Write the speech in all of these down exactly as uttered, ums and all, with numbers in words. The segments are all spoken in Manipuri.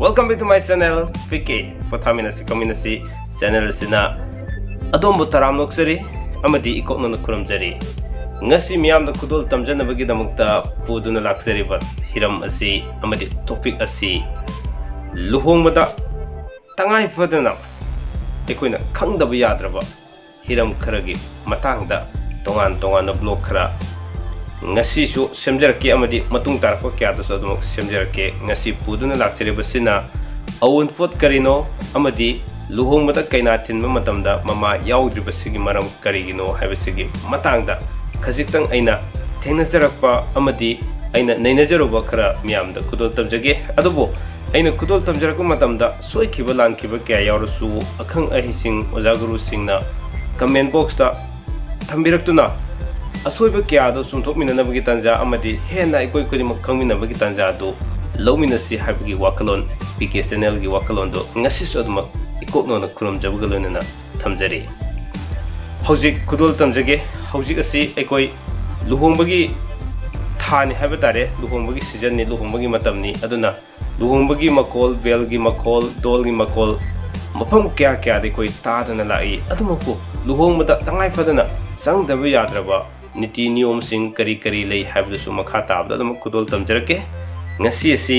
Welcome back to my channel, P K ꯄꯣꯊꯥꯃꯤꯟꯅꯁꯤ ꯈꯪꯃꯤꯟꯅꯁꯤ ꯆꯦꯅꯦꯜ ꯑꯁꯤꯅ ꯑꯗꯣꯝꯕꯨ ꯇꯔꯥꯝꯅ ꯑꯣꯛꯆꯔꯤ ꯑꯃꯗꯤ ꯏꯀꯣꯛꯅꯅ ꯈꯨꯔꯨꯝꯖꯔꯤ꯫ ꯉꯁꯤ ꯃꯤꯌꯥꯝꯗ ꯈꯨꯗꯣꯜ ꯇꯝꯖꯅꯕꯒꯤꯗꯃꯛꯇ ꯄꯨꯗꯨꯅ ꯂꯥꯛꯆꯔꯤꯕ ꯍꯤꯔꯝ ꯑꯁꯤ ꯑꯃꯗꯤ ꯇꯣꯄꯤꯛ ꯑꯁꯤ ꯂꯨꯍꯣꯡꯕꯗ ꯇꯉꯥꯏ ꯐꯗꯅ ꯑꯩꯈꯣꯏꯅ ꯈꯪꯗꯕ ꯌꯥꯗ꯭ꯔꯕ ꯍꯤꯔꯝ ꯈꯔꯒꯤ ꯃꯇꯥꯡꯗ ꯇꯣꯉꯥꯟ ꯇꯣꯉꯥꯟꯕ ꯕ꯭ꯂꯣꯛ ꯈꯔ ꯉꯁꯤꯁꯨ ꯁꯦꯝꯖꯔꯛꯀꯦ ꯑꯃꯗꯤ ꯃꯇꯨꯡ ꯇꯥꯔꯛꯄ ꯀꯌꯥꯗꯁꯨ ꯑꯗꯨꯃꯛ ꯁꯦꯝꯖꯔꯛꯀꯦ꯫ ꯉꯁꯤ ꯄꯨꯗꯨꯅ ꯂꯥꯛꯆꯔꯤꯕꯁꯤꯅ ꯑꯑꯣꯟꯄꯣꯠ ꯀꯔꯤꯅꯣ ꯑꯃꯗꯤ ꯂꯨꯍꯣꯡꯕꯗ ꯀꯩꯅꯥ ꯊꯤꯟꯕ ꯃꯇꯝꯗ ꯃꯃꯥ ꯌꯥꯎꯗ꯭ꯔꯤꯕꯁꯤꯒꯤ ꯃꯔꯝ ꯀꯔꯤꯒꯤꯅꯣ ꯍꯥꯏꯕꯁꯤꯒꯤ ꯃꯇꯥꯡꯗ ꯈꯖꯤꯛꯇꯪ ꯑꯩꯅ ꯊꯦꯡꯅꯖꯔꯛꯄ ꯑꯃꯗꯤ ꯑꯩꯅ ꯅꯩꯅꯖꯔꯨꯕ ꯈꯔ ꯃꯤꯌꯥꯝꯗ ꯈꯨꯗꯣꯜ ꯇꯝꯖꯒꯦ꯫ ꯑꯗꯨꯕꯨ ꯑꯩꯅ ꯈꯨꯗꯣꯜ ꯇꯝꯖꯔꯛꯄ ꯃꯇꯝꯗ ꯁꯣꯏꯈꯤꯕ ꯂꯥꯟꯈꯤꯕ ꯀꯌꯥ ꯌꯥꯎꯔꯁꯨ ꯑꯈꯪ ꯑꯍꯩꯁꯤꯡ ꯑꯣꯖꯥ ꯒꯨꯔꯨꯁꯤꯡꯅ ꯀꯃꯦꯟ ꯕꯣꯛꯁꯇ ꯊꯝꯕꯤꯔꯛꯇꯨꯅ ꯑꯁꯣꯏꯕ ꯀꯌꯥ ꯑꯗꯨ ꯆꯨꯝꯊꯣꯛꯃꯤꯟꯅꯅꯕꯒꯤ ꯇꯥꯟꯖꯥ ꯑꯃꯗꯤ ꯍꯦꯟꯅ ꯑꯩꯈꯣꯏ ꯈꯨꯗꯤꯡꯃꯛ ꯈꯪꯃꯤꯟꯅꯕꯒꯤ ꯇꯥꯟꯖꯥ ꯑꯗꯨ ꯂꯧꯃꯤꯟꯅꯁꯤ ꯍꯥꯏꯕꯒꯤ ꯋꯥꯈꯜꯂꯣꯟ, ꯄꯤ ꯀꯦ ꯆꯦꯅꯦꯜꯒꯤ ꯋꯥꯈꯜꯂꯣꯟꯗꯨ ꯉꯁꯤꯁꯨ ꯑꯗꯨꯃꯛ ꯏꯀꯣꯛꯅꯣꯅ ꯈꯨꯔꯨꯝꯖꯕꯒ ꯂꯣꯏꯅꯅ ꯊꯝꯖꯔꯤ꯫ ꯍꯧꯖꯤꯛ ꯈꯨꯗꯣꯜ ꯇꯝꯖꯒꯦ꯫ ꯍꯧꯖꯤꯛ ꯑꯁꯤ ꯑꯩꯈꯣꯏ ꯂꯨꯍꯣꯡꯕꯒꯤ ꯊꯥꯅꯤ ꯍꯥꯏꯕ ꯇꯥꯔꯦ, ꯂꯨꯍꯣꯡꯕꯒꯤ ꯁꯤꯖꯟꯅꯤ, ꯂꯨꯍꯣꯡꯕꯒꯤ ꯃꯇꯝꯅꯤ꯫ ꯑꯗꯨꯅ ꯂꯨꯍꯣꯡꯕꯒꯤ ꯃꯈꯣꯜ, ꯕꯦꯜꯒꯤ ꯃꯈꯣꯜ, ꯙꯣꯜꯒꯤ ꯃꯈꯣꯜ ꯃꯐꯝ ꯀꯌꯥ ꯀꯌꯥꯗ ꯑꯩꯈꯣꯏ ꯇꯥꯗꯨꯅ ꯂꯥꯛꯏ꯫ ꯑꯗꯨꯃꯛꯄꯨ ꯂꯨꯍꯣꯡꯕꯗ ꯇꯉꯥꯏ ꯐꯗꯅ ꯆꯪꯗꯕ ꯌꯥꯗ꯭ꯔꯕ ꯅꯤꯇꯤ ꯅꯤꯌꯣꯝꯁꯤꯡ ꯀꯔꯤ ꯀꯔꯤ ꯂꯩ ꯍꯥꯏꯕꯗꯨꯁꯨ ꯃꯈꯥ ꯇꯥꯕꯗ ꯑꯗꯨꯃꯛ ꯈꯨꯗꯣꯜ ꯇꯝꯖꯔꯛꯀꯦ꯫ ꯉꯁꯤ ꯑꯁꯤ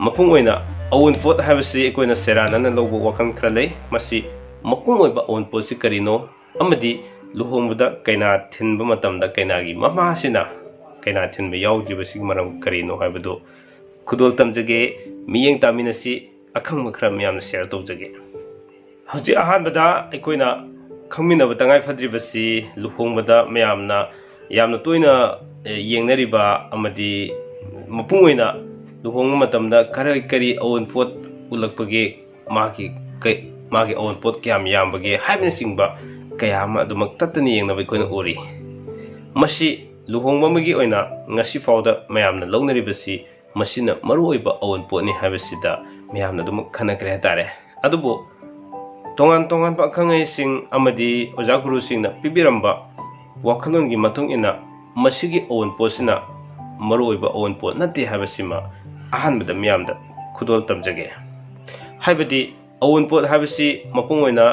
ꯃꯄꯨꯡ ꯑꯣꯏꯅ ꯑꯑꯣꯟꯄꯣꯠ ꯍꯥꯏꯕꯁꯤ ꯑꯩꯈꯣꯏꯅ ꯁꯦꯔꯥꯟꯅꯅ ꯂꯧꯕ ꯋꯥꯈꯜ ꯈꯔ ꯂꯩ꯫ ꯃꯁꯤ ꯃꯄꯨꯡ ꯑꯣꯏꯕ ꯑꯑꯣꯟꯄꯣꯠꯁꯤ ꯀꯔꯤꯅꯣ ꯑꯃꯗꯤ ꯂꯨꯍꯣꯡꯕꯗ ꯀꯩꯅꯥ ꯊꯤꯟꯕ ꯃꯇꯝꯗ ꯀꯩꯅꯥꯒꯤ ꯃꯃꯥꯁꯤꯅ ꯀꯩꯅꯥ ꯊꯤꯟꯕ ꯌꯥꯎꯗ꯭ꯔꯤꯕꯁꯤꯒꯤ ꯃꯔꯝ ꯀꯔꯤꯅꯣ ꯍꯥꯏꯕꯗꯨ ꯈꯨꯗꯣꯜ ꯇꯝꯖꯒꯦ꯫ ꯃꯤꯠꯌꯦꯡ ꯇꯥꯃꯤꯟꯅꯁꯤ꯫ ꯑꯈꯪꯕ ꯈꯔ ꯃꯤꯌꯥꯝꯅ ꯁꯤꯌꯔ ꯇꯧꯖꯒꯦ꯫ ꯍꯧꯖꯤꯛ ꯑꯍꯥꯟꯕꯗ ꯑꯩꯈꯣꯏꯅ ꯈꯪꯃꯤꯟꯅꯕ ꯇꯉꯥꯏ ꯐꯗ꯭ꯔꯤꯕꯁꯤ ꯂꯨꯍꯣꯡꯕꯗ ꯃꯌꯥꯝꯅ ꯌꯥꯝꯅ ꯇꯣꯏꯅ, ꯑꯦ, ꯌꯦꯡꯅꯔꯤꯕ ꯑꯃꯗꯤ ꯃꯄꯨꯡ ꯑꯣꯏꯅ ꯂꯨꯍꯣꯡꯕ ꯃꯇꯝꯗ ꯀꯔꯤ ꯀꯔꯤ ꯑꯑꯣꯟꯄꯣꯠ ꯎꯠꯂꯛꯄꯒꯦ, ꯃꯥꯒꯤ ꯀꯩ-, ꯃꯥꯒꯤ ꯑꯑꯣꯟꯄꯣꯠ ꯀꯌꯥꯝ ꯌꯥꯝꯕꯒꯦ ꯍꯥꯏꯕꯅꯆꯤꯡꯕ ꯀꯌꯥ ꯑꯃ ꯑꯗꯨꯃꯛ ꯇꯠꯇꯅ ꯌꯦꯡꯅꯕ ꯑꯩꯈꯣꯏꯅ ꯎꯔꯤ꯫ ꯃꯁꯤ ꯂꯨꯍꯣꯡꯕ ꯑꯃꯒꯤ ꯑꯣꯏꯅ ꯉꯁꯤ ꯐꯥꯎꯗ ꯃꯌꯥꯝꯅ ꯂꯧꯅꯔꯤꯕꯁꯤ ꯃꯁꯤꯅ ꯃꯔꯨꯑꯣꯏꯕ ꯑꯑꯣꯟꯄꯣꯠꯅꯤ ꯍꯥꯏꯕꯁꯤꯗ ꯃꯌꯥꯝꯅ ꯑꯗꯨꯃꯛ ꯈꯟꯅꯈ꯭ꯔꯦ ꯍꯥꯏꯇꯥꯔꯦ꯫ ꯑꯗꯨꯕꯨ ꯇꯣꯉꯥꯟ ꯇꯣꯉꯥꯟꯕ ꯑꯈꯪ ꯑꯍꯩꯁꯤꯡ ꯑꯃꯗꯤ ꯑꯣꯖꯥ ꯒꯨꯔꯨꯁꯤꯡꯅ ꯄꯤꯕꯤꯔꯝꯕ ꯋꯥꯈꯜꯂꯣꯟꯒꯤ ꯃꯇꯨꯡ ꯏꯟꯅ ꯃꯁꯤꯒꯤ ꯑꯑꯣꯟꯄꯣꯠꯁꯤꯅ ꯃꯔꯨꯑꯣꯏꯕ ꯑꯑꯣꯟꯄꯣꯠ ꯅꯠꯇꯦ ꯍꯥꯏꯕꯁꯤꯃ ꯑꯍꯥꯟꯕꯗ ꯃꯤꯌꯥꯝꯗ ꯈꯨꯗꯣꯜ ꯇꯝꯖꯒꯦ꯫ ꯍꯥꯏꯕꯗꯤ ꯑꯋꯨꯟꯄꯣꯠ ꯍꯥꯏꯕꯁꯤ ꯃꯄꯨꯡ ꯑꯣꯏꯅ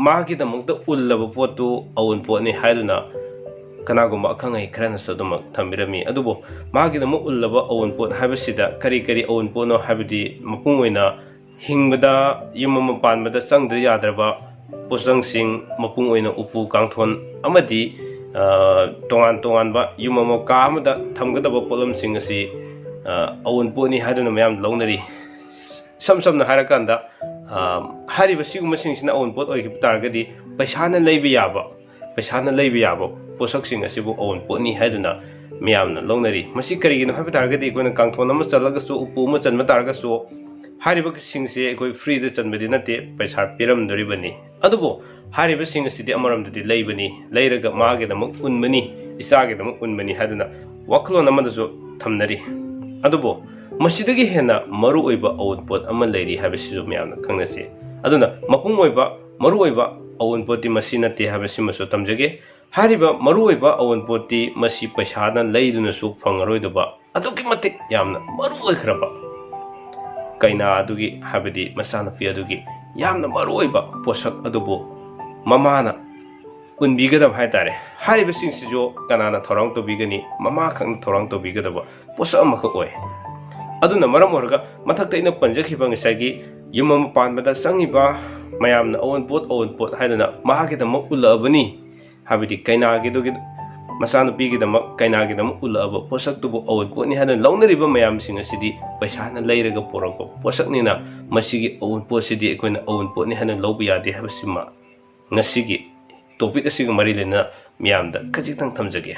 ꯃꯥꯒꯤꯗꯃꯛꯇ ꯎꯜꯂꯕ ꯄꯣꯠꯇꯨ ꯑꯋꯨꯟꯄꯣꯠꯅꯤ ꯍꯥꯏꯗꯨꯅ ꯀꯅꯥꯒꯨꯝꯕ ꯑꯈꯪ ꯑꯍꯩ ꯈꯔꯅꯁꯨ ꯑꯗꯨꯃꯛ ꯊꯝꯕꯤꯔꯝꯃꯤ꯫ ꯑꯗꯨꯕꯨ ꯃꯥꯒꯤꯗꯃꯛ ꯎꯜꯂꯕ ꯑꯋꯨꯟꯄꯣꯠ ꯍꯥꯏꯕꯁꯤꯗ ꯀꯔꯤ ꯀꯔꯤ ꯑꯋꯨꯟꯄꯣꯠꯅꯣ ꯍꯥꯏꯕꯗꯤ ꯃꯄꯨꯡ ꯑꯣꯏꯅ ꯍꯤꯡꯕꯗ, ꯌꯨꯝ ꯑꯃ ꯄꯥꯟꯕꯗ ꯆꯪꯗ꯭ꯔ ꯌꯥꯗ꯭ꯔꯕ ꯄꯣꯠꯆꯪꯁꯤꯡ, ꯃꯄꯨꯡ ꯑꯣꯏꯅ ꯎꯄꯨ ꯀꯥꯡꯊꯣꯟ ꯑꯃꯗꯤ, ꯑ, ꯇꯣꯉꯥꯟ ꯇꯣꯉꯥꯟꯕ ꯌꯨꯝ ꯑꯃ, ꯀꯥ ꯑꯃꯗ ꯊꯝꯒꯗꯕ ꯄꯣꯠꯂꯝꯁꯤꯡ ꯑꯁꯤ, ꯑ, ꯑꯋꯨꯟꯄꯣꯠꯅꯤ ꯍꯥꯏꯗꯨꯅ ꯃꯌꯥꯝ ꯂꯧꯅꯔꯤ꯫ ꯏꯁꯝ ꯁꯝꯅ ꯍꯥꯏꯔꯀꯥꯟꯗ, ꯑ, ꯍꯥꯏꯔꯤꯕ ꯁꯤꯒꯨꯝꯕꯁꯤꯡꯁꯤꯅ ꯑꯋꯨꯟꯄꯣꯠ ꯑꯣꯏꯈꯤꯕ ꯇꯥꯔꯒꯗꯤ ꯄꯩꯁꯥꯅ ꯂꯩꯕ ꯌꯥꯕ, ꯄꯩꯁꯥꯅ ꯂꯩꯕ ꯌꯥꯕ ꯄꯣꯠꯁꯛꯁꯤꯡ ꯑꯁꯤꯕꯨ ꯑꯋꯨꯟꯄꯣꯠꯅꯤ ꯍꯥꯏꯗꯨꯅ ꯃꯤꯌꯥꯝꯅ ꯂꯧꯅꯔꯤ꯫ ꯃꯁꯤ ꯀꯔꯤꯒꯤꯅꯣ ꯍꯥꯏꯕ ꯇꯥꯔꯒꯗꯤ ꯑꯩꯈꯣꯏꯅ ꯀꯥꯡꯊꯣꯟ ꯑꯃ ꯆꯜꯂꯒꯁꯨ, ꯎꯄꯨ ꯑꯃ ꯆꯟꯕ ꯇꯥꯔꯒꯁꯨ, ꯍꯥꯏꯔꯤꯕꯁꯤꯡꯁꯦ ꯑꯩꯈꯣꯏ ꯐ꯭ꯔꯤꯗ ꯆꯟꯕꯗꯤ ꯅꯠꯇꯦ, ꯄꯩꯁꯥ ꯄꯤꯔꯝꯗꯣꯔꯤꯕꯅꯤ꯫ ꯑꯗꯨꯕꯨ ꯍꯥꯏꯔꯤꯕꯁꯤꯡ ꯑꯁꯤꯗꯤ ꯑꯃꯔꯣꯝꯗꯗꯤ ꯂꯩꯕꯅꯤ, ꯂꯩꯔꯒ ꯃꯥꯒꯤꯗꯃꯛ ꯎꯟꯕꯅꯤ, ꯏꯆꯥꯒꯤꯗꯃꯛ ꯎꯟꯕꯅꯤ ꯍꯥꯏꯗꯨꯅ ꯋꯥꯈꯜꯂꯣꯟ ꯑꯃꯗꯁꯨ ꯊꯝꯅꯔꯤ꯫ ꯑꯗꯨꯕꯨ ꯃꯁꯤꯗꯒꯤ ꯍꯦꯟꯅ ꯃꯔꯨꯑꯣꯏꯕ ꯑꯋꯨꯟꯄꯣꯠ ꯑꯃ ꯂꯩꯔꯤ ꯍꯥꯏꯕꯁꯤꯁꯨ ꯃꯌꯥꯝꯅ ꯈꯪꯅꯁꯤ꯫ ꯑꯗꯨꯅ ꯃꯄꯨꯡ ꯑꯣꯏꯕ, ꯃꯔꯨꯑꯣꯏꯕ ꯑꯋꯨꯟꯄꯣꯠꯇꯤ ꯃꯁꯤ ꯅꯠꯇꯦ ꯍꯥꯏꯕꯁꯤꯃꯁꯨ ꯊꯝꯖꯒꯦ꯫ ꯍꯥꯏꯔꯤꯕ ꯃꯔꯨꯑꯣꯏꯕ ꯑꯋꯨꯟꯄꯣꯠꯇꯤ ꯃꯁꯤ ꯄꯩꯁꯥꯅ ꯂꯩꯗꯨꯅꯁꯨ ꯐꯪꯉꯔꯣꯏꯗꯕ ꯑꯗꯨꯛꯀꯤ ꯃꯇꯤꯛ ꯌꯥꯝꯅ ꯃꯔꯨ ꯑꯣꯏꯈ꯭ꯔꯕ ꯀꯩꯅꯥ ꯑꯗꯨꯒꯤ, ꯍꯥꯏꯕꯗꯤ ꯃꯆꯥꯅꯨꯄꯤ ꯑꯗꯨꯒꯤ ꯌꯥꯝꯅ ꯃꯔꯨ ꯑꯣꯏꯕ ꯄꯣꯠꯁꯛ ꯑꯗꯨꯕꯨ ꯃꯃꯥꯅ ꯎꯟꯕꯤꯒꯗꯕ ꯍꯥꯏ ꯇꯥꯔꯦ꯫ ꯍꯥꯏꯔꯤꯕꯁꯤꯡꯁꯤꯁꯨ ꯀꯅꯥꯅ ꯊꯧꯔꯥꯡ ꯇꯧꯕꯤꯒꯅꯤ? ꯃꯃꯥꯈꯛꯅ ꯊꯧꯔꯥꯡ ꯇꯧꯕꯤꯒꯗꯕ ꯄꯣꯠꯁꯛ ꯑꯃꯈꯛ ꯑꯣꯏ꯫ ꯑꯗꯨꯅ ꯃꯔꯝ ꯑꯣꯏꯔꯒ ꯃꯊꯛꯇ ꯑꯩꯅ ꯄꯟꯖꯈꯤꯕ ꯉꯁꯥꯏꯒꯤ ꯌꯨꯝ ꯑꯃ ꯄꯥꯟꯕꯗ ꯆꯪꯉꯤꯕ ꯃꯌꯥꯝꯅ ꯑꯋꯨꯟꯄꯣꯠ, ꯑꯋꯨꯟꯄꯣꯠ ꯍꯥꯏꯗꯨꯅ ꯃꯍꯥꯛꯀꯤꯗꯃꯛ ꯎꯠꯂꯛꯑꯕꯅꯤ꯫ ꯍꯥꯏꯕꯗꯤ ꯀꯩꯅꯥꯒꯤꯗꯨꯒꯤ, ꯃꯆꯥꯅꯨꯄꯤꯒꯤꯗꯃꯛ, ꯀꯩꯅꯥꯒꯤꯗꯃꯛ ꯎꯠꯂꯛꯑꯕ ꯄꯣꯠꯁꯛꯇꯨꯕꯨ ꯑꯋꯨꯟꯄꯣꯠꯅꯤ ꯍꯥꯏꯅ ꯂꯧꯅꯔꯤꯕ ꯃꯌꯥꯝꯁꯤꯡ ꯑꯁꯤꯗꯤ ꯄꯩꯁꯥꯅ ꯂꯩꯔꯒ ꯄꯨꯔꯛꯄ ꯄꯣꯠꯁꯛꯅꯤꯅ ꯃꯁꯤꯒꯤ ꯑꯋꯨꯟꯄꯣꯠꯁꯤꯗꯤ ꯑꯩꯈꯣꯏꯅ ꯑꯋꯨꯟꯄꯣꯠꯅꯤ ꯍꯥꯏꯅ ꯂꯧꯕ ꯌꯥꯗꯦ ꯍꯥꯏꯕꯁꯤꯃ ꯉꯁꯤꯒꯤ topic ꯑꯁꯤꯒ ꯃꯔꯤ ꯂꯩꯅꯅ ꯃꯤꯌꯥꯝꯗ ꯈꯖꯤꯛꯇꯪ ꯊꯝꯖꯒꯦ꯫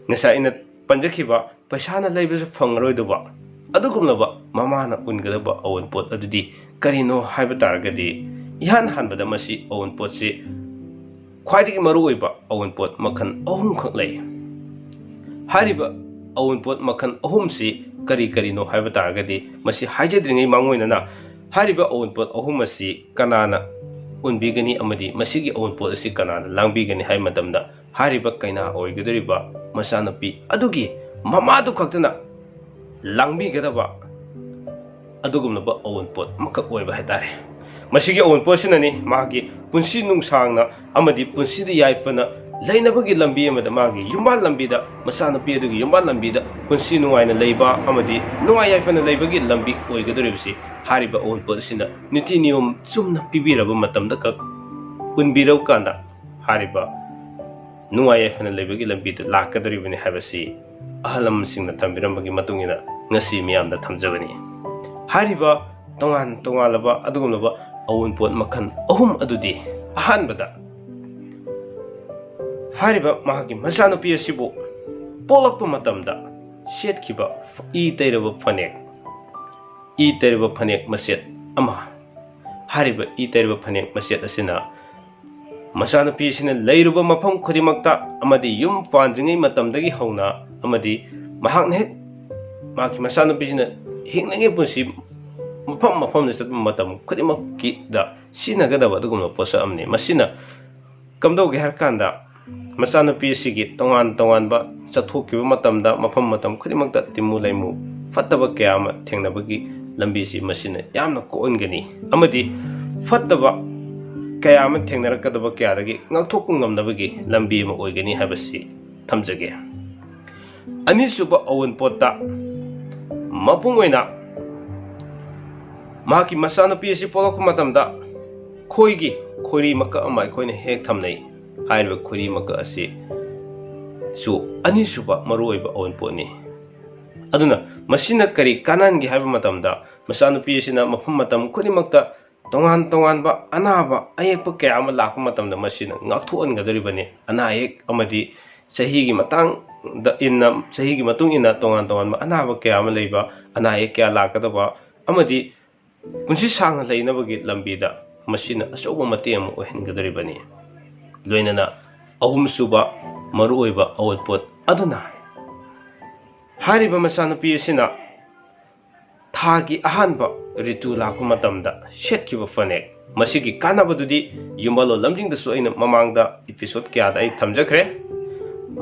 ꯉꯁꯥꯏ ꯑꯩꯅ ꯄꯟꯖꯈꯤꯕ ꯄꯩꯁꯥꯅ ꯂꯩꯕꯁꯨ ꯐꯪꯉꯔꯣꯏꯗꯕ ꯑꯗꯨꯒꯨꯝꯂꯕ ꯃꯃꯥꯅ ꯎꯟꯒꯗꯕ ꯑꯋꯨꯟꯄꯣꯠ ꯑꯗꯨꯗꯤ ꯀꯔꯤꯅꯣ ꯍꯥꯏꯕ ꯇꯥꯔꯒꯗꯤ, ꯏꯍꯥꯟ ꯍꯥꯟꯕꯗ ꯃꯁꯤ ꯑꯋꯨꯟꯄꯣꯠꯁꯤ ꯈ꯭ꯋꯥꯏꯗꯒꯤ ꯃꯔꯨꯑꯣꯏꯕ ꯑꯋꯨꯟꯄꯣꯠ ꯃꯈꯜ ꯑꯍꯨꯝꯈꯛ ꯂꯩ꯫ ꯍꯥꯏꯔꯤꯕ ꯑꯋꯨꯟꯄꯣꯠ ꯃꯈꯜ ꯑꯍꯨꯝꯁꯤ ꯀꯔꯤ ꯀꯔꯤꯅꯣ ꯍꯥꯏꯕ ꯇꯥꯔꯒꯗꯤ, ꯃꯁꯤ ꯍꯥꯏꯖꯗ꯭ꯔꯤꯉꯩ ꯃꯥꯡꯑꯣꯏꯅꯅ ꯍꯥꯏꯔꯤꯕ ꯑꯋꯨꯟꯄꯣꯠ ꯑꯍꯨꯝ ꯑꯁꯤ ꯀꯅꯥꯅ ꯎꯟꯕꯤꯒꯅꯤ ꯑꯃꯗꯤ ꯃꯁꯤꯒꯤ ꯑꯋꯨꯟꯄꯣꯠ ꯑꯁꯤ ꯀꯅꯥꯅ ꯂꯥꯡꯕꯤꯒꯅꯤ ꯍꯥꯏꯕ ꯃꯇꯝꯗ, ꯍꯥꯏꯔꯤꯕ ꯀꯩꯅꯥ ꯑꯣꯏꯒꯗꯧꯔꯤꯕ ꯃꯆꯥꯅꯨꯄꯤ ꯑꯗꯨꯒꯤ ꯃꯃꯥꯗꯨ ꯈꯛꯇꯅ ꯂꯥꯡꯕꯤꯒꯗꯕ ꯑꯗꯨꯒꯨꯝꯂꯕ ꯑꯑꯣꯟꯄꯣꯠ ꯑꯃꯈꯛ ꯑꯣꯏꯕ ꯍꯥꯏꯇꯥꯔꯦ꯫ ꯃꯁꯤꯒꯤ ꯑꯑꯣꯟꯄꯣꯠꯁꯤꯅꯅꯤ ꯃꯍꯥꯛꯀꯤ ꯄꯨꯟꯁꯤ ꯅꯨꯡꯁꯥꯡꯅ ꯑꯃꯗꯤ ꯄꯨꯟꯁꯤꯗ ꯌꯥꯏꯐꯅ ꯂꯩꯅꯕꯒꯤ ꯂꯝꯕꯤ ꯑꯃꯗ, ꯃꯥꯒꯤ ꯌꯨꯝꯕꯥꯜ ꯂꯝꯕꯤꯗ, ꯃꯆꯥꯅꯨꯄꯤ ꯑꯗꯨꯒꯤ ꯌꯨꯝꯕꯥꯜ ꯂꯝꯕꯤꯗ ꯄꯨꯟꯁꯤ ꯅꯨꯡꯉꯥꯏꯅ ꯂꯩꯕ ꯑꯃꯗꯤ ꯅꯨꯡꯉꯥꯏ ꯌꯥꯏꯐꯅ ꯂꯩꯕꯒꯤ ꯂꯝꯕꯤ ꯑꯣꯏꯒꯗꯧꯔꯤꯕꯁꯤ ꯍꯥꯏꯔꯤꯕ ꯑꯑꯣꯟꯄꯣꯠ ꯑꯁꯤꯅ ꯅꯤꯇꯤ ꯅꯤꯌꯣꯝ ꯆꯨꯝꯅ ꯄꯤꯕꯤꯔꯕ ꯃꯇꯝꯗ ꯈꯛ ꯄꯨꯟꯕꯤꯔꯕ ꯀꯥꯟꯗ ꯍꯥꯏꯔꯤꯕ ꯅꯨꯡꯉꯥꯏ ꯌꯥꯏꯐꯅ ꯂꯩꯕꯒꯤ ꯂꯝꯕꯤꯗꯨ ꯂꯥꯛꯀꯗꯧꯔꯤꯕꯅꯤ ꯍꯥꯏꯕꯁꯤ ꯑꯍꯜ ꯂꯃꯟꯁꯤꯡꯅ ꯊꯝꯕꯤꯔꯝꯕꯒꯤ ꯃꯇꯨꯡ ꯏꯟꯅ ꯉꯁꯤ ꯃꯤꯌꯥꯝꯗ ꯊꯝꯖꯕꯅꯤ꯫ ꯍꯥꯏꯔꯤꯕ ꯇꯣꯉꯥꯟ ꯇꯣꯉꯥꯟꯂꯕ ꯑꯗꯨꯒꯨꯝꯂꯕ ꯑꯑꯣꯟꯄꯣꯠ ꯃꯈꯜ ꯑꯍꯨꯝ ꯑꯗꯨꯗꯤ, ꯑꯍꯥꯟꯕꯗ ꯍꯥꯏꯔꯤꯕ ꯃꯍꯥꯛꯀꯤ ꯃꯆꯥꯅꯨꯄꯤ ꯑꯁꯤꯕꯨ ꯄꯣꯛꯂꯛꯄ ꯃꯇꯝꯗ ꯁꯦꯠꯈꯤꯕ ꯏ ꯇꯩꯔꯕ ꯐꯅꯦꯛ, ꯏ ꯇꯩꯔꯕ ꯐꯅꯦꯛ ꯃꯆꯦꯠ ꯑꯃ, ꯍꯥꯏꯔꯤꯕ ꯏ ꯇꯩꯔꯕ ꯐꯅꯦꯛ ꯃꯆꯦꯠ ꯑꯁꯤꯅ ꯃꯆꯥꯅꯨꯄꯤ ꯑꯁꯤꯅ ꯂꯩꯔꯨꯕ ꯃꯐꯝ ꯈꯨꯗꯤꯡꯃꯛꯇ ꯑꯃꯗꯤ ꯌꯨꯝ ꯄꯥꯟꯗ꯭ꯔꯤꯉꯩ ꯃꯇꯝꯗꯒꯤ ꯍꯧꯅ ꯑꯃꯗꯤ ꯃꯍꯥꯛꯅ ꯍꯦꯛ ꯃꯍꯥꯛꯀꯤ ꯃꯆꯥꯅꯨꯄꯤꯁꯤꯅ ꯍꯤꯡꯂꯤꯉꯩ ꯄꯨꯟꯁꯤ ꯃꯐꯝ ꯃꯐꯝꯗ ꯆꯠꯄ ꯃꯇꯝ ꯈꯨꯗꯤꯡꯃꯛꯀꯤꯗ ꯁꯤꯖꯤꯟꯅꯒꯗꯕ ꯑꯗꯨꯒꯨꯝꯂꯕ ꯄꯣꯠꯁꯛ ꯑꯃꯅꯤ꯫ ꯃꯁꯤꯅ ꯀꯝꯗꯧꯒꯦ ꯍꯥꯏꯔ ꯀꯥꯟꯗ, ꯃꯆꯥꯅꯨꯄꯤ ꯑꯁꯤꯒꯤ ꯇꯣꯉꯥꯟ ꯇꯣꯉꯥꯟꯕ ꯆꯠꯊꯣꯛꯈꯤꯕ ꯃꯇꯝꯗ ꯃꯐꯝ ꯃꯇꯝ ꯈꯨꯗꯤꯡꯃꯛꯇ ꯇꯤꯃꯨ ꯂꯩꯃꯨ ꯐꯠꯇꯕ ꯀꯌꯥ ꯑꯃ ꯊꯦꯡꯅꯕꯒꯤ ꯂꯝꯕꯤꯁꯤ ꯃꯁꯤꯅ ꯌꯥꯝꯅ ꯀꯣꯛꯍꯟꯒꯅꯤ ꯑꯃꯗꯤ ꯐꯠꯇꯕ ꯀꯌꯥ ꯑꯃ ꯊꯦꯡꯅꯔꯛꯀꯗꯕ ꯀꯌꯥꯗꯒꯤ ꯉꯥꯛꯊꯣꯛꯄ ꯉꯝꯅꯕꯒꯤ ꯂꯝꯕꯤ ꯑꯃ ꯑꯣꯏꯒꯅꯤ ꯍꯥꯏꯕꯁꯤ ꯊꯝꯖꯒꯦ꯫ ꯑꯅꯤꯁꯨꯕ ꯑꯑꯣꯟꯄꯣꯠꯇ ꯃꯄꯨꯡ ꯑꯣꯏꯅ ꯃꯍꯥꯛꯀꯤ ꯃꯆꯥꯅꯨꯄꯤ ꯑꯁꯤ ꯄꯣꯛꯂꯛꯄ ꯃꯇꯝꯗ ꯈꯣꯏꯒꯤ ꯈꯣꯏꯔꯤ ꯃꯀꯛ ꯑꯃ ꯑꯩꯈꯣꯏꯅ ꯍꯦꯛ ꯊꯝꯅꯩ꯫ ꯍꯥꯏꯔꯤꯕ ꯈꯣꯏꯔꯤ ꯃꯀꯛ ꯑꯁꯤ ꯁꯨ ꯑꯅꯤꯁꯨꯕ ꯃꯔꯨꯑꯣꯏꯕ ꯑꯑꯣꯟꯄꯣꯠꯅꯤ꯫ ꯑꯗꯨꯅ ꯃꯁꯤꯅ ꯀꯔꯤ ꯀꯥꯟꯅꯍꯟꯒꯦ ꯍꯥꯏꯕ ꯃꯇꯝꯗ, ꯃꯆꯥꯅꯨꯄꯤ ꯑꯁꯤꯅ ꯃꯐꯝ ꯃꯇꯝ ꯈꯨꯗꯤꯡꯃꯛꯇ ꯇꯣꯉꯥꯟ ꯇꯣꯉꯥꯟꯕ ꯑꯅꯥꯕ ꯑꯌꯦꯛꯄ ꯀꯌꯥ ꯑꯃ ꯂꯥꯛꯄ ꯃꯇꯝꯗ ꯃꯁꯤꯅ ꯉꯥꯛꯊꯣꯛꯍꯟꯒꯗꯧꯔꯤꯕꯅꯤ꯫ ꯑꯅꯥ ꯑꯌꯦꯛ ꯑꯃꯗꯤ ꯆꯍꯤꯒꯤ ꯃꯇꯥꯡꯗ ꯏꯟꯅ, ꯆꯍꯤꯒꯤ ꯃꯇꯨꯡ ꯏꯟꯅ ꯇꯣꯉꯥꯟ ꯇꯣꯉꯥꯟꯕ ꯑꯅꯥꯕ ꯀꯌꯥ ꯑꯃ ꯂꯩꯕ, ꯑꯅꯥ ꯑꯌꯦꯛ ꯀꯌꯥ ꯂꯥꯛꯀꯗꯕ ꯑꯃꯗꯤ ꯄꯨꯟꯁꯤ ꯁꯥꯡꯅ ꯂꯩꯅꯕꯒꯤ ꯂꯝꯕꯤꯗ ꯃꯁꯤꯅ ꯑꯆꯧꯕ ꯃꯇꯦꯡ ꯑꯃ ꯑꯣꯏꯍꯟꯒꯗꯧꯔꯤꯕꯅꯤ꯫ ꯂꯣꯏꯅꯅ ꯑꯍꯨꯝꯁꯨꯕ ꯃꯔꯨꯑꯣꯏꯕ ꯑꯑꯣꯟꯄꯣꯠ ꯑꯗꯨꯅ ꯍꯥꯏꯔꯤꯕ ꯃꯆꯥꯅꯨꯄꯤ ꯑꯁꯤꯅ ꯊꯥꯒꯤ ꯑꯍꯥꯟꯕ ꯔꯤꯇꯨ ꯂꯥꯛꯄ ꯃꯇꯝꯗ ꯁꯦꯠꯈꯤꯕ ꯐꯅꯦꯛ, ꯃꯁꯤꯒꯤ ꯀꯥꯟꯅꯕꯗꯨꯗꯤ ꯌꯨꯝꯕꯥꯜꯂꯣꯟ ꯂꯝꯖꯤꯡꯗꯁꯨ ꯑꯩꯅ ꯃꯃꯥꯡꯗ episode ꯀꯌꯥꯗ ꯑꯩ ꯊꯝꯖꯈ꯭ꯔꯦ꯫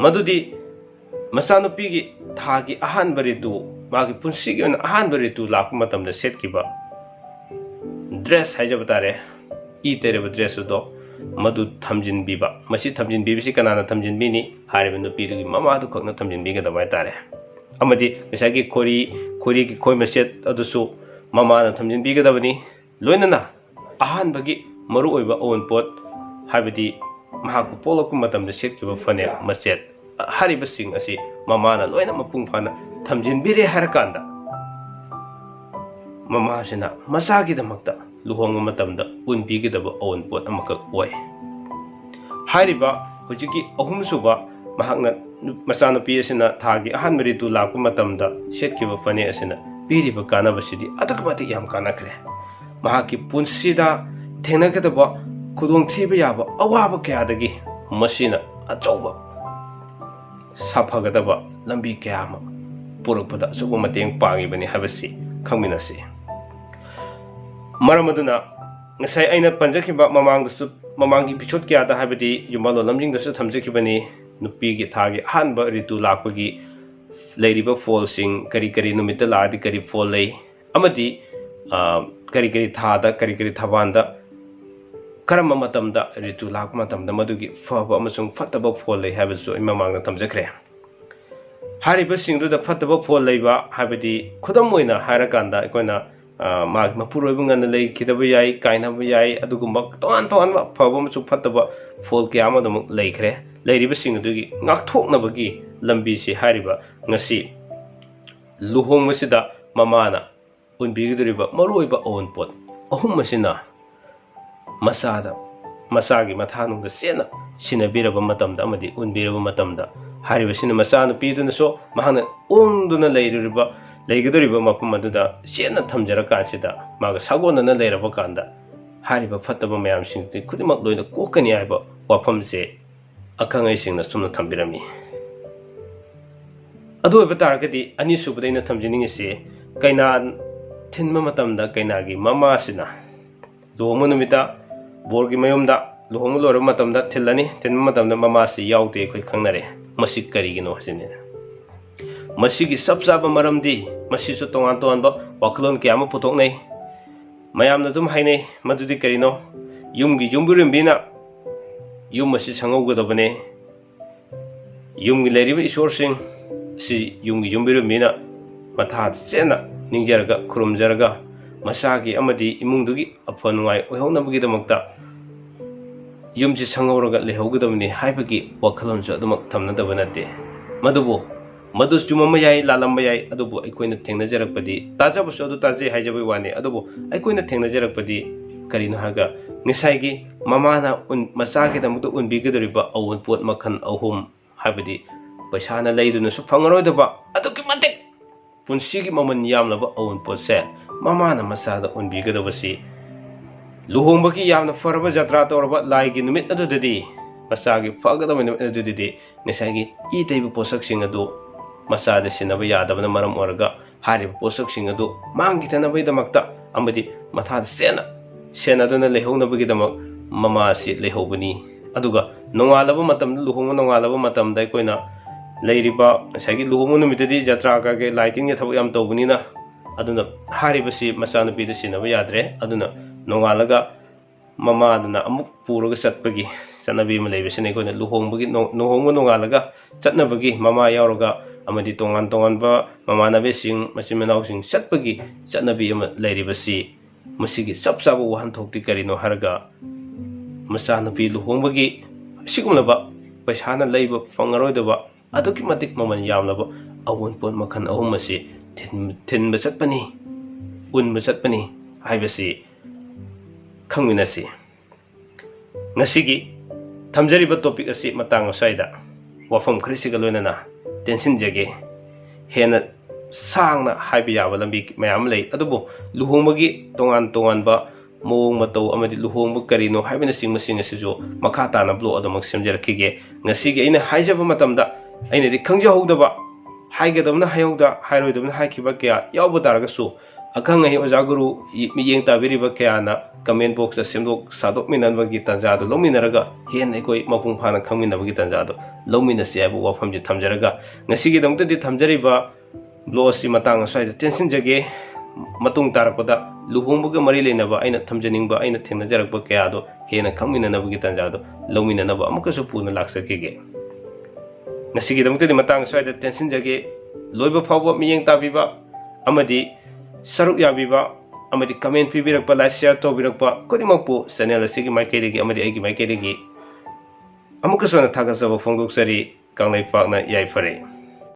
ꯃꯗꯨꯗꯤ ꯃꯆꯥꯅꯨꯄꯤꯒꯤ ꯊꯥꯒꯤ ꯑꯍꯥꯟꯕ ꯔꯤꯇꯨ ꯃꯥꯒꯤ ꯄꯨꯟꯁꯤꯒꯤ ꯑꯣꯏꯅ ꯑꯍꯥꯟꯕ ꯔꯤꯇꯨ ꯂꯥꯛꯄ ꯃꯇꯝꯗ ꯁꯦꯠꯈꯤꯕ ꯗ꯭ꯔꯦꯁ ꯍꯥꯏꯖꯕ ꯇꯥꯔꯦ, ꯏ ꯇꯩꯔꯕ ꯗ꯭ꯔꯦꯁ ꯑꯗꯣ, ꯃꯗꯨ ꯊꯝꯖꯤꯟꯕꯤꯕ꯫ ꯃꯁꯤ ꯊꯝꯖꯤꯟꯕꯤꯕꯁꯤ ꯀꯅꯥꯅ ꯊꯝꯖꯤꯟꯕꯤꯅꯤ? ꯍꯥꯏꯔꯤꯕ ꯅꯨꯄꯤꯗꯨꯒꯤ ꯃꯃꯥꯗꯨ ꯈꯛꯅ ꯊꯝꯖꯤꯟꯕꯤꯒꯗꯕ ꯍꯥꯏꯇꯥꯔꯦ꯫ ꯑꯃꯗꯤ ꯉꯁꯥꯏꯒꯤ ꯈꯣꯔꯤ, ꯈꯣꯔꯤꯒꯤ ꯈꯣꯏ ꯃꯆꯦꯠ ꯑꯗꯨꯁꯨ ꯃꯃꯥꯅ ꯊꯝꯖꯤꯟꯕꯤꯒꯗꯕꯅꯤ꯫ ꯂꯣꯏꯅꯅ ꯑꯍꯥꯟꯕꯒꯤ ꯃꯔꯨꯑꯣꯏꯕ ꯑꯑꯣꯟꯄꯣꯠ, ꯍꯥꯏꯕꯗꯤ ꯃꯍꯥꯛꯄꯨ ꯄꯣꯛꯂꯛꯄ ꯃꯇꯝꯗ ꯁꯦꯠꯈꯤꯕ ꯐꯅꯦꯛ ꯃꯆꯦꯠ, ꯍꯥꯏꯔꯤꯕꯁꯤꯡ ꯑꯁꯤ ꯃꯃꯥꯅ ꯂꯣꯏꯅ ꯃꯄꯨꯡ ꯐꯥꯅ ꯊꯝꯖꯤꯟꯕꯤꯔꯦ ꯍꯥꯏꯔꯀꯥꯟꯗ, ꯃꯃꯥꯁꯤꯅ ꯃꯆꯥꯒꯤꯗꯃꯛꯇ ꯂꯨꯍꯣꯡꯕ ꯃꯇꯝꯗ ꯎꯟꯕꯤꯒꯗꯕ ꯑꯑꯣꯟꯄꯣꯠ ꯑꯃꯈꯛ ꯑꯣꯏ꯫ ꯍꯥꯏꯔꯤꯕ ꯍꯧꯖꯤꯛꯀꯤ ꯑꯍꯨꯝꯁꯨꯕ, ꯃꯍꯥꯛꯅ ꯅꯨ-, ꯃꯆꯥꯅꯨꯄꯤ ꯑꯁꯤꯅ ꯊꯥꯒꯤ ꯑꯍꯥꯟꯕ ꯔꯤꯇꯨ ꯂꯥꯛꯄ ꯃꯇꯝꯗ ꯁꯦꯠꯈꯤꯕ ꯐꯅꯦꯛ ꯑꯁꯤꯅ ꯄꯤꯔꯤꯕ ꯀꯥꯟꯅꯕꯁꯤꯗꯤ ꯑꯗꯨꯛꯀꯤ ꯃꯇꯤꯛ ꯌꯥꯝ ꯀꯥꯟꯅꯈ꯭ꯔꯦ꯫ ꯃꯍꯥꯛꯀꯤ ꯄꯨꯟꯁꯤꯗ ꯊꯦꯡꯅꯒꯗꯕ ꯈꯨꯗꯣꯡꯊꯤꯕ ꯌꯥꯕ ꯑꯋꯥꯕ ꯀꯌꯥꯗꯒꯤ ꯃꯁꯤꯅ ꯑꯆꯧꯕ ꯁꯥꯐꯒꯗꯕ ꯂꯝꯕꯤ ꯀꯌꯥ ꯑꯃ ꯄꯨꯔꯛꯄꯗ ꯑꯆꯧꯕ ꯃꯇꯦꯡ ꯄꯥꯡꯉꯤꯕꯅꯤ ꯍꯥꯏꯕꯁꯤ ꯈꯪꯃꯤꯟꯅꯁꯤ꯫ ꯃꯔꯝ ꯑꯗꯨꯅ ꯉꯁꯥꯏ ꯑꯩꯅ ꯄꯟꯖꯈꯤꯕ ꯃꯃꯥꯡꯗꯁꯨ, ꯃꯃꯥꯡꯒꯤ episode ꯀꯌꯥꯗ, ꯍꯥꯏꯕꯗꯤ ꯌꯨꯝꯕꯥꯜ ꯂꯣꯂꯝꯖꯤꯡꯗꯁꯨ ꯊꯝꯖꯈꯤꯕꯅꯤ, ꯅꯨꯄꯤꯒꯤ ꯊꯥꯒꯤ ꯑꯍꯥꯟꯕ ꯔꯤꯇꯨ ꯂꯥꯛꯄꯒꯤ ꯂꯩꯔꯤꯕ ꯐꯣꯜꯁꯤꯡ, ꯀꯔꯤ ꯀꯔꯤ ꯅꯨꯃꯤꯠꯇ ꯂꯥꯛꯑꯗꯤ ꯀꯔꯤ ꯐꯣꯜ ꯂꯩ, ꯑꯃꯗꯤ, ꯑ, ꯀꯔꯤ ꯀꯔꯤ ꯊꯥꯗ, ꯀꯔꯤ ꯀꯔꯤ ꯊꯥꯕꯥꯟꯗ, ꯀꯔꯝꯕ ꯃꯇꯝꯗ ꯔꯤꯇꯨ ꯂꯥꯛꯄ ꯃꯇꯝꯗ ꯃꯗꯨꯒꯤ ꯐꯕ ꯑꯃꯁꯨꯡ ꯐꯠꯇꯕ ꯐꯣꯜ ꯂꯩ ꯍꯥꯏꯕꯗꯨꯁꯨ ꯑꯩ ꯃꯃꯥꯡꯗ ꯊꯝꯖꯈ꯭ꯔꯦ꯫ ꯍꯥꯏꯔꯤꯕꯁꯤꯡꯗꯨꯗ ꯐꯠꯇꯕ ꯐꯣꯜ ꯂꯩꯕ ꯍꯥꯏꯕꯗꯤ, ꯈꯨꯗꯝ ꯑꯣꯏꯅ ꯍꯥꯏꯔꯀꯥꯟꯗ, ꯑꯩꯈꯣꯏꯅ, ꯑ, ꯃꯥꯒꯤ ꯃꯄꯨꯔꯣꯏꯕ ꯉꯟꯅ ꯂꯩꯈꯤꯗꯕ ꯌꯥꯏ, ꯀꯥꯏꯅꯕ ꯌꯥꯏ, ꯑꯗꯨꯒꯨꯝꯕ ꯇꯣꯉꯥꯟ ꯇꯣꯉꯥꯟꯕ ꯐꯕ ꯑꯃꯁꯨꯡ ꯐꯠꯇꯕ ꯐꯣꯜ ꯀꯌꯥ ꯑꯃ ꯑꯗꯨꯃꯛ ꯂꯩꯈ꯭ꯔꯦ꯫ ꯂꯩꯔꯤꯕꯁꯤꯡ ꯑꯗꯨꯒꯤ ꯉꯥꯛꯊꯣꯛꯅꯕꯒꯤ ꯂꯝꯕꯤꯁꯤ ꯍꯥꯏꯔꯤꯕ ꯉꯁꯤ ꯂꯨꯍꯣꯡꯕꯁꯤꯗ ꯃꯃꯥꯅ ꯎꯟꯕꯤꯒꯗꯧꯔꯤꯕ ꯃꯔꯨꯑꯣꯏꯕ ꯑꯑꯣꯟꯄꯣꯠ ꯑꯍꯨꯝ ꯑꯁꯤꯅ ꯃꯆꯥꯗ, ꯃꯆꯥꯒꯤ ꯃꯊꯥꯅꯨꯡꯗ ꯆꯦꯠꯅ ꯁꯤꯟꯅꯕꯤꯔꯕ ꯃꯇꯝꯗ ꯑꯃꯗꯤ ꯎꯟꯕꯤꯔꯕ ꯃꯇꯝꯗ, ꯍꯥꯏꯔꯤꯕꯁꯤꯅ ꯃꯆꯥꯅꯨꯄꯤꯗꯨꯅꯁꯨ ꯃꯍꯥꯛꯅ ꯑꯣꯡꯗꯨꯅ ꯂꯩꯔꯨꯔꯤꯕ, ꯂꯩꯒꯗꯧꯔꯤꯕ ꯃꯐꯝ ꯑꯗꯨꯗ ꯆꯦꯠꯅ ꯊꯝꯖꯔꯀꯥꯟꯁꯤꯗ, ꯃꯥꯒ ꯁꯥꯒꯣꯟꯅꯅ ꯂꯩꯔꯕ ꯀꯥꯟꯗ ꯍꯥꯏꯔꯤꯕ ꯐꯠꯇꯕ ꯃꯌꯥꯝꯁꯤꯡꯗꯨꯗꯤ ꯈꯨꯗꯤꯡꯃꯛ ꯂꯣꯏꯅ ꯀꯣꯛꯀꯅꯤ ꯍꯥꯏꯕ ꯋꯥꯐꯝꯁꯦ ꯑꯈꯪ ꯑꯍꯩꯁꯤꯡꯅ ꯁꯨꯝꯅ ꯊꯝꯕꯤꯔꯝꯃꯤ꯫ ꯑꯗꯨ ꯑꯣꯏꯕ ꯇꯥꯔꯒꯗꯤ, ꯑꯅꯤꯁꯨꯕꯗ ꯑꯩꯅ ꯊꯝꯖꯅꯤꯡꯉꯤꯁꯤ, ꯀꯩꯅꯥ ꯊꯤꯟꯕ ꯃꯇꯝꯗ ꯀꯩꯅꯥꯒꯤ ꯃꯃꯥꯁꯤꯅ ꯂꯨꯍꯣꯡꯕ ꯅꯨꯃꯤꯠꯇ ꯕꯣꯔꯒꯤ ꯃꯌꯨꯝꯗ ꯂꯨꯍꯣꯡꯕ ꯂꯣꯏꯔꯕ ꯃꯇꯝꯗ ꯊꯤꯜꯂꯅꯤ꯫ ꯊꯤꯟꯕ ꯃꯇꯝꯗ ꯃꯃꯥꯁꯤ ꯌꯥꯎꯗꯦ ꯑꯩꯈꯣꯏ ꯈꯪꯅꯔꯦ꯫ ꯃꯁꯤ ꯀꯔꯤꯒꯤꯅꯣ ꯍꯥꯏꯁꯤꯅꯤ꯫ ꯃꯁꯤꯒꯤ ꯆꯞ ꯆꯥꯕ ꯃꯔꯝꯗꯤ, ꯃꯁꯤꯁꯨ ꯇꯣꯉꯥꯟ ꯇꯣꯉꯥꯟꯕ ꯋꯥꯈꯜꯂꯣꯟ ꯀꯌꯥ ꯑꯃ ꯄꯨꯊꯣꯛꯅꯩ꯫ ꯃꯌꯥꯝꯅ ꯑꯗꯨꯝ ꯍꯥꯏꯅꯩ, ꯃꯗꯨꯗꯤ ꯀꯔꯤꯅꯣ? ꯌꯨꯝꯒꯤ ꯌꯨꯝꯕꯨꯔꯦꯝꯕꯤꯅ ꯌꯨꯝ ꯑꯁꯤ ꯁꯪꯍꯧꯒꯗꯕꯅꯦ꯫ ꯌꯨꯝꯒꯤ ꯂꯩꯔꯤꯕ ꯏꯁꯣꯔꯁꯤꯡ ꯑꯁꯤ ꯌꯨꯝꯒꯤ ꯌꯨꯝꯕꯨꯔꯦꯝꯕꯤꯅ ꯃꯊꯥ ꯆꯦꯠꯅ ꯅꯤꯡꯖꯔꯒ, ꯈꯨꯔꯨꯝꯖꯔꯒ, ꯃꯁꯥꯒꯤ ꯑꯃꯗꯤ ꯏꯃꯨꯡꯗꯨꯒꯤ ꯑꯐ ꯅꯨꯡꯉꯥꯏ ꯑꯣꯏꯍꯧꯅꯕꯒꯤꯗꯃꯛꯇ ꯌꯨꯝꯁꯤ ꯁꯪꯍꯧꯔꯒ ꯂꯩꯍꯧꯒꯗꯕꯅꯤ ꯍꯥꯏꯕꯒꯤ ꯋꯥꯈꯜꯂꯣꯟꯁꯨ ꯑꯗꯨꯃꯛ ꯊꯝꯅꯗꯕ ꯅꯠꯇꯦ꯫ ꯃꯗꯨꯕꯨ ꯃꯗꯨ ꯆꯨꯝꯃꯝꯕ ꯌꯥꯏ, ꯂꯥꯜꯂꯝꯕ ꯌꯥꯏ, ꯑꯗꯨꯕꯨ ꯑꯩꯈꯣꯏꯅ ꯊꯦꯡꯅꯖꯔꯛꯄꯗꯤ, ꯇꯥꯖꯕꯁꯨ ꯑꯗꯨ ꯇꯥꯖꯩ ꯍꯥꯏꯖꯕꯒꯤ ꯋꯥꯅꯤ, ꯑꯗꯨꯕꯨ ꯑꯩꯈꯣꯏꯅ ꯊꯦꯡꯅꯖꯔꯛꯄꯗꯤ ꯀꯔꯤꯅꯣ ꯍꯥꯏꯔꯒ, ꯉꯁꯥꯏꯒꯤ ꯃꯃꯥꯅ ꯎꯟ-, ꯃꯆꯥꯒꯤꯗꯃꯛꯇ ꯎꯟꯕꯤꯒꯗꯧꯔꯤꯕ ꯑꯋꯨꯟꯄꯣꯠ ꯃꯈꯜ ꯑꯍꯨꯝ, ꯍꯥꯏꯕꯗꯤ ꯄꯩꯁꯥꯅ ꯂꯩꯗꯨꯅꯁꯨ ꯐꯪꯉꯔꯣꯏꯗꯕ ꯑꯗꯨꯛꯀꯤ ꯃꯇꯤꯛ ꯄꯨꯟꯁꯤꯒꯤ ꯃꯃꯜ ꯌꯥꯝꯂꯕ ꯑꯋꯨꯟꯄꯣꯠꯁꯦ ꯃꯃꯥꯅ ꯃꯆꯥꯗ ꯎꯟꯕꯤꯒꯗꯕꯁꯤ, ꯂꯨꯍꯣꯡꯕꯒꯤ ꯌꯥꯝꯅ ꯐꯔꯕ ꯖꯇ꯭ꯔꯥ ꯇꯧꯔꯕ ꯂꯥꯏꯒꯤ ꯅꯨꯃꯤꯠ ꯑꯗꯨꯗꯗꯤ, ꯃꯆꯥꯒꯤ ꯐꯒꯗꯕ ꯅꯨꯃꯤꯠ ꯑꯗꯨꯗꯗꯤ, ꯉꯁꯥꯏꯒꯤ ꯏ ꯇꯩꯕ ꯄꯣꯠꯁꯛꯁꯤꯡ ꯑꯗꯨ ꯃꯆꯥꯗ ꯁꯤꯟꯅꯕ ꯌꯥꯗꯕꯅ ꯃꯔꯝ ꯑꯣꯏꯔꯒ, ꯍꯥꯏꯔꯤꯕ ꯄꯣꯠꯁꯛꯁꯤꯡ ꯑꯗꯨ ꯃꯥꯡꯈꯤꯗꯅꯕꯒꯤꯗꯃꯛꯇ ꯑꯃꯗꯤ ꯃꯊꯥ ꯆꯦꯠꯅ ꯁꯦꯟꯅꯗꯨꯅ ꯂꯩꯍꯧꯅꯕꯒꯤꯗꯃꯛ ꯃꯃꯥ ꯑꯁꯤ ꯂꯩꯍꯧꯕꯅꯤ꯫ ꯑꯗꯨꯒ ꯅꯣꯡꯉꯥꯜꯂꯕ ꯃꯇꯝꯗ, ꯂꯨꯍꯣꯡꯕ ꯅꯣꯡꯉꯥꯜꯂꯕ ꯃꯇꯝꯗ ꯑꯩꯈꯣꯏꯅ ꯂꯩꯔꯤꯕ ꯉꯁꯥꯏꯒꯤ ꯂꯨꯍꯣꯡꯕ ꯅꯨꯃꯤꯠꯇꯗꯤ ꯖꯇ꯭ꯔꯥ ꯀꯩꯀꯩ ꯂꯥꯏ ꯇꯤꯟꯒꯤ ꯊꯕꯛ ꯌꯥꯝ ꯇꯧꯕꯅꯤꯅ, ꯑꯗꯨꯅ ꯍꯥꯏꯔꯤꯕꯁꯤ ꯃꯆꯥꯅꯨꯄꯤꯗ ꯁꯤꯟꯅꯕ ꯌꯥꯗ꯭ꯔꯦ꯫ ꯑꯗꯨꯅ ꯅꯣꯡꯉꯥꯜꯂꯒ ꯃꯃꯥꯗꯨꯅ ꯑꯃꯨꯛ ꯄꯨꯔꯒ ꯆꯠꯄꯒꯤ ꯆꯠꯅꯕꯤ ꯑꯃ ꯂꯩꯕꯁꯤꯅ, ꯑꯩꯈꯣꯏꯅ ꯂꯨꯍꯣꯡꯕꯒꯤ ꯅꯣ-, ꯂꯨꯍꯣꯡꯕ ꯅꯣꯡꯉꯥꯜꯂꯒ ꯆꯠꯅꯕꯒꯤ ꯃꯃꯥ ꯌꯥꯎꯔꯒ ꯑꯃꯗꯤ ꯇꯣꯉꯥꯟ ꯇꯣꯉꯥꯟꯕ ꯃꯃꯥꯟꯅꯕꯤꯁꯤꯡ, ꯃꯆꯤꯟ ꯃꯅꯥꯎꯁꯤꯡ ꯆꯠꯄꯒꯤ ꯆꯠꯅꯕꯤ ꯑꯃ ꯂꯩꯔꯤꯕꯁꯤ, ꯃꯁꯤꯒꯤ ꯆꯞ ꯆꯥꯕ ꯋꯥꯍꯟꯊꯣꯛꯇꯤ ꯀꯔꯤꯅꯣ ꯍꯥꯏꯔꯒ, ꯃꯆꯥꯅꯨꯄꯤ ꯂꯨꯍꯣꯡꯕꯒꯤ ꯑꯁꯤꯒꯨꯝꯂꯕ ꯄꯩꯁꯥꯅ ꯂꯩꯕ ꯐꯪꯉꯔꯣꯏꯗꯕ ꯑꯗꯨꯛꯀꯤ ꯃꯇꯤꯛ ꯃꯃꯜ ꯌꯥꯝꯂꯕ ꯑꯑꯣꯟꯄꯣꯠ ꯃꯈꯜ ꯑꯍꯨꯝ ꯑꯁꯤ ꯊꯤꯟ-, ꯊꯤꯟꯕ ꯆꯠꯄꯅꯤ, ꯎꯟꯕ ꯆꯠꯄꯅꯤ ꯍꯥꯏꯕꯁꯤ ꯈꯪꯃꯤꯟꯅꯁꯤ꯫ ꯉꯁꯤꯒꯤ ꯊꯝꯖꯔꯤꯕ topic ꯑꯁꯤ ꯃꯇꯥꯡ ꯑꯁ꯭ꯋꯥꯏꯗ ꯋꯥꯐꯝ ꯈꯔꯁꯤꯒ ꯂꯣꯏꯅꯅ ꯇꯦꯟꯁꯤꯟꯖꯒꯦ꯫ ꯍꯦꯟꯅ ꯁꯥꯡꯅ ꯍꯥꯏꯕ ꯌꯥꯕ ꯂꯝꯕꯤ ꯃꯌꯥꯝ ꯑꯃ ꯂꯩ, ꯑꯗꯨꯕꯨ ꯂꯨꯍꯣꯡꯕꯒꯤ ꯇꯣꯉꯥꯟ ꯇꯣꯉꯥꯟꯕ ꯃꯑꯣꯡ ꯃꯇꯧ ꯑꯃꯗꯤ ꯂꯨꯍꯣꯡꯕ ꯀꯔꯤꯅꯣ ꯍꯥꯏꯕꯅꯆꯤꯡꯕꯁꯤꯡ ꯑꯁꯤꯁꯨ ꯃꯈꯥ ꯇꯥꯅ vlog ꯑꯗꯨꯃꯛ ꯁꯦꯝꯖꯔꯛꯈꯤꯒꯦ꯫ ꯉꯁꯤꯒꯤ ꯑꯩꯅ ꯍꯥꯏꯖꯕ ꯃꯇꯝꯗ ꯑꯩꯅꯗꯤ ꯈꯪꯖꯍꯧꯗꯕ, ꯍꯥꯏꯒꯗꯕꯅ ꯍꯥꯏꯍꯧꯗ, ꯍꯥꯏꯔꯣꯏꯗꯕꯅ ꯍꯥꯏꯈꯤꯕ ꯀꯌꯥ ꯌꯥꯎꯕ ꯇꯥꯔꯒꯁꯨ, ꯑꯈꯪ ꯑꯍꯩ ꯑꯣꯖꯥ ꯒꯨꯔꯨ, ꯃꯤꯠꯌꯦꯡ ꯇꯥꯕꯤꯔꯤꯕ ꯀꯌꯥꯅ comment boxꯇ ꯁꯦꯝꯗꯣꯛ ꯁꯥꯗꯣꯛꯃꯤꯟꯅꯕꯒꯤ ꯇꯥꯟꯖꯥꯗꯣ ꯂꯧꯃꯤꯟꯅꯔꯒ ꯍꯦꯟꯅ ꯑꯩꯈꯣꯏ ꯃꯄꯨꯡ ꯐꯥꯅ ꯈꯪꯃꯤꯟꯅꯕꯒꯤ ꯇꯥꯟꯖꯥꯗꯣ ꯂꯧꯃꯤꯟꯅꯁꯤ ꯍꯥꯏꯕ ꯋꯥꯐꯝꯁꯤ ꯊꯝꯖꯔꯒ, ꯉꯁꯤꯒꯤꯗꯃꯛꯇꯗꯤ ꯊꯝꯖꯔꯤꯕ vlog ꯑꯁꯤ ꯃꯇꯥꯡ ꯑꯁ꯭ꯋꯥꯏꯗ ꯇꯦꯟꯁꯤꯟꯖꯒꯦ꯫ ꯃꯇꯨꯡ ꯇꯥꯔꯛꯄꯗ ꯂꯨꯍꯣꯡꯕꯒ ꯃꯔꯤ ꯂꯩꯅꯕ ꯑꯩꯅ ꯊꯝꯖꯅꯤꯡꯕ, ꯑꯩꯅ ꯊꯦꯡꯅꯖꯔꯛꯄ ꯀꯌꯥꯗꯣ ꯍꯦꯟꯅ ꯈꯪꯃꯤꯟꯅꯅꯕꯒꯤ ꯇꯥꯟꯖꯥꯗꯣ ꯂꯧꯃꯤꯟꯅꯅꯕ ꯑꯃꯨꯛꯀꯁꯨ ꯄꯨꯅ ꯂꯥꯛꯆꯈꯤꯒꯦ꯫ ꯉꯁꯤꯒꯤꯗꯃꯛꯇꯗꯤ ꯃꯇꯥꯡ ꯑꯁ꯭ꯋꯥꯏꯗ ꯇꯦꯟꯁꯤꯟꯖꯒꯦ꯫ ꯂꯣꯏꯕ ꯐꯥꯎꯕ ꯃꯤꯠꯌꯦꯡ ꯇꯥꯕꯤꯕ ꯑꯃꯗꯤ ꯁꯔꯨꯛ ꯌꯥꯕꯤꯕ ꯑꯃꯗꯤ comment ꯄꯤꯕꯤꯔꯛꯄ, like, share ꯇꯧꯕꯤꯔꯛꯄ ꯈꯨꯗꯤꯡꯃꯛꯄꯨ channel ꯑꯁꯤꯒꯤ ꯃꯥꯏꯀꯩꯗꯒꯤ ꯑꯃꯗꯤ ꯑꯩꯒꯤ ꯃꯥꯏꯀꯩꯗꯒꯤ ꯑꯃꯨꯛꯀꯁꯨ ꯍꯟꯅ ꯊꯥꯒꯠꯆꯕ ꯐꯣꯡꯗꯣꯛꯆꯔꯤ꯫ ꯀꯪꯂꯩꯄꯥꯛꯅ ꯌꯥꯏꯐꯔꯦ꯫